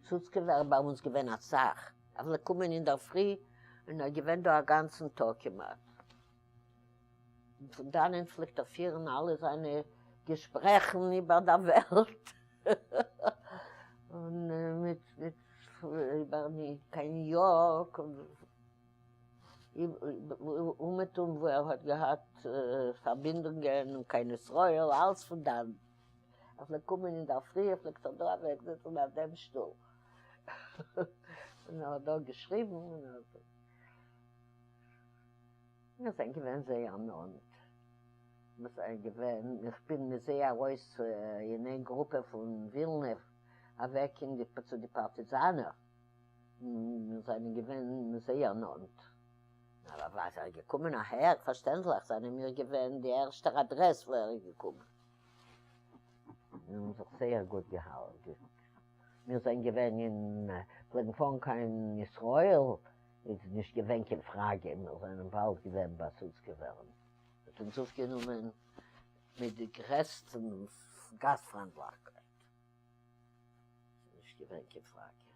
סוצקעווער ביי אונז געווען אסאך, ער פלעגט קומען אינדערפרי און ער איז געווען דא א גאנצן טאג כמעט. און פון דאנען פלעגט ער פירן אלע זיינע געשפרעכן איבער דער וועלט, און מיט מיט איבער קיין ניו יארק און אומעטום וואו ער האט געהאט פארבינדונגען, און קיין ישראל, אלץ פון דאנען. ער פלעגט קומען אינדערפרי, ער פלעגט זיך דא אוועקזעצן אויף דעם שטול, און ער האט דא געשריבן, און ער האט. מיר זענען געווען זייער נאנט, מיר זענען געווען, איך בין מיט זיי ארויס אין איין גרופע פון ווילנע אוועק אין די צו די פארטיזאנער, מיר זענען געווען זייער נאנט, אבער אז ער איז געקומען אהער, פארשטענדליך זענען מיר געווען די ערשטע אדרעס וואו ער איז געקומען, מיר האבן זיך זייער גוט געהאלטן, מיר זענען געווען אין, פלעגן פארן קיין ישראל, איז נישט געווען קיין פראגע, מיר זענען באלד געווען ביי סוצקעווערן. האט אונז אויפגענומען מיט די גרעסטן גאסטפריינדליכקייט, ס'איז נישט געווען קיין פראגע.